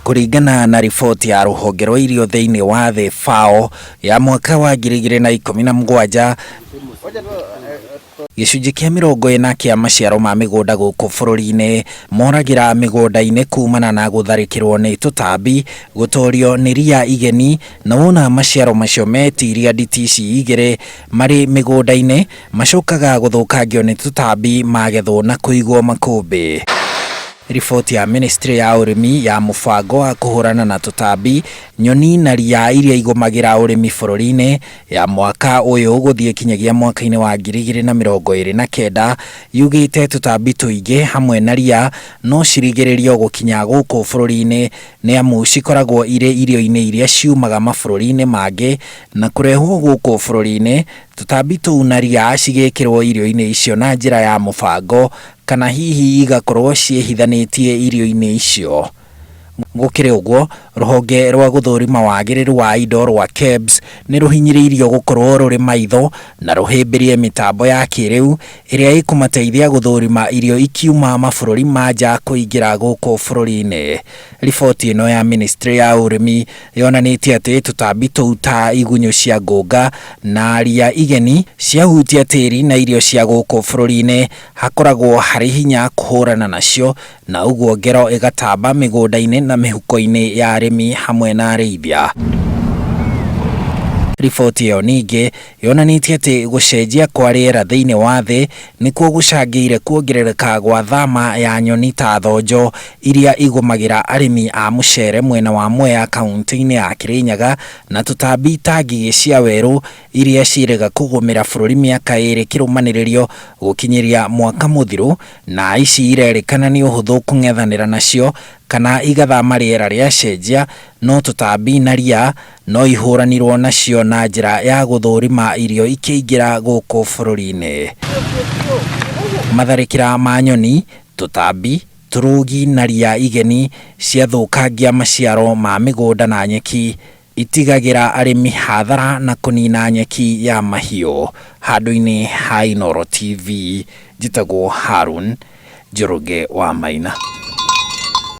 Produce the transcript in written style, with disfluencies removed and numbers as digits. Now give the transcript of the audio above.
Kũringana na riboti ya rũhonge rwa irio thĩinĩ wa thĩ FAO ya mwaka wa 2017, gĩcunjĩ kĩa 40 kĩa maciaro ma mĩgũnda gũkũ bũrũri-inĩ moragĩra mĩgũnda-inĩ kumana na gũtharĩkĩrwo nĩ tũtambi, gũtorio nĩ ria igeni, na wona maciaro macio metiria nditi ici igĩrĩ marĩ mĩgũnda-inĩ macokaga gũthũkangio nĩ tũtambi magethwo na kũigwo makũmbĩ. Riboti ya ministry ya ũrĩmi ya mũbango wa kũhũrana na tũtambi, nyoni na ria iria igũmagĩra ũrĩmi bũrũri-inĩ ya mwaka ũyũ gũthiĩ kinyagia mwaka-inĩ wa 2029 yugĩte tũtambi tũingĩ hamwe na ria no cirigĩrĩrio gũkinya gũkũ bũrũri-inĩ nĩ amu cikoragwo irĩ irio-inĩ iria ciumaga mabũrũri-inĩ mangĩ na kũrehwo gũkũ bũrũri-inĩ. Tũtambi tũu na ria cigĩkĩrwo irio-inĩ icio na njĩra ya mũbango kana hihi igakorwo ciĩhithanĩtie irio-inĩ icio. Gũkĩrĩ ũguo, rũhonge rwa gũthũrima wagĩrĩru wa indo rwa KEBS nĩ rũhinyĩrĩirio gũkorwo rũrĩ maitho na rũhĩmbĩrie mĩtambo ya kĩrĩu ĩrĩa ĩkũmateithia gũthũrima irio ikiuma mabũrũri ma nja kũingĩra gũkũ bũrũri-inĩ. Riboti ĩno ya ministry ya ũrĩmi yonanĩtie atĩ tũtambi tũu ta igunyũ cia ngũnga na ria igeni ciahutia tĩri na irio cia gũkũ bũrũri-inĩ hakoragwo harĩ hinya kũhũrana nacio na ũguo ngero ĩgatamba mĩgũnda-inĩ na mĩhuko-inĩ ya arĩmi hamwe na arĩithia. Riboti ĩyo ningĩ yonanĩtie atĩ gũcenjia kwa rĩera thĩinĩ wa thĩ nĩkuo gũcangĩire kuongerereka gwa thama ya nyoni ta thonjo iria igũmagĩra arĩmi a mũcere mwena wa Mwea kaunti-inĩ ya Kĩrĩnyaga na tũtambi ta ngigĩ cia werũ iria ciĩrĩga kũgũmĩra bũrũri mĩaka ĩrĩ kĩrũmanĩrĩrio gũkinyĩria mwaka mũthiru, na ici irerĩkana nĩ ũhũthũ kũng'ethanĩra nacio kana igathama rĩera rĩacenjia, no tũtambi na ria no ihũranirwo nacio na njĩra ya gũthũrima irio ikĩingĩra gũkũ bũrũri-inĩ. Matharĩkĩra ma nyoni, tũtambi, tũrũgi na ria igeni ciathũkangia maciaro ma mĩgũnda na nyeki, itigagĩra arĩmi hathara na kũnina nyeki ya mahiũ. Handũ-inĩ ha Inooro TV, njĩtagwo Harun Njoroge wa Maina.